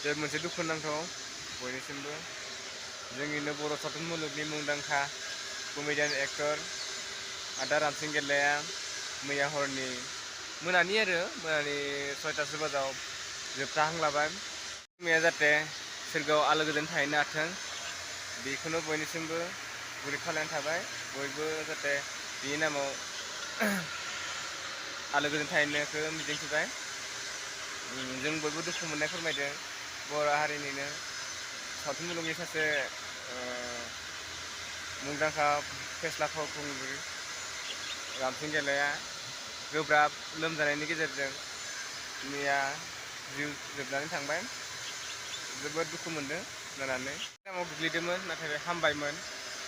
बे मोनसे दुखुनांथाव बयनिसिमबो जोंनिनो बर' सावथुन मुलुगनि मुंदांखा कमेडियान एक्टर आदा रामसिं गेल्लाया मैया हरनि मोनानि 6:00 बाजाव जोबथाहां लाबाय। मैया जाहाथे सोरगोआव आलो गोजोन थाहैनो हाथों बेखौनो बयनिसिमबो गुरै खावलायनाय थाबाय। बयबो जाहाथे बिनि नामाव आलो गोजोन थाहैनायखौ मिजिंथिबाय। जों बयबो दुखु मोननाय फोरमायदों। बर' हारिनिनो सावथुन मुलुगनि सासे मुंदांखा फेस्ला फावखुंग्रि रामसिं गेल्लाया गोब्राब लोमजानायनि गेजेरजों मैया जिउ जोबनानै थांबाय। जोबोद दुखु मोनदों खोनानानै। बेरामाव गोग्लैदोंमोन नाथाय हामबायमोन।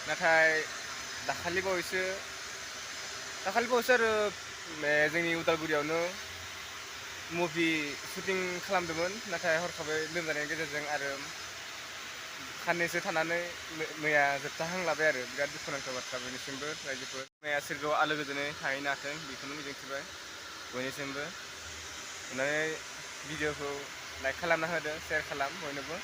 नाथाय दाखालि बावैसो आरो जोंनि उदालगुरियावनो मुभि शुटिं खालामदोंमोन। नाथाय हरखाबै लोमजानायनि गेजेरजों आरो साननैसो थानानै मैया जोबथाहां लाबाय आरो बिराद दुखुनांथाव बाथ्रा बयनिसिमबो रायजोफोर। मैया सोरगोआव आलो गोजोनै थाहैनो हाथों बेखौनो मिजिंथिबाय बयनिसिमबो। अननानै भिडिअखौ लाइक खालामना होदो, शेयार खालाम बयनोबो।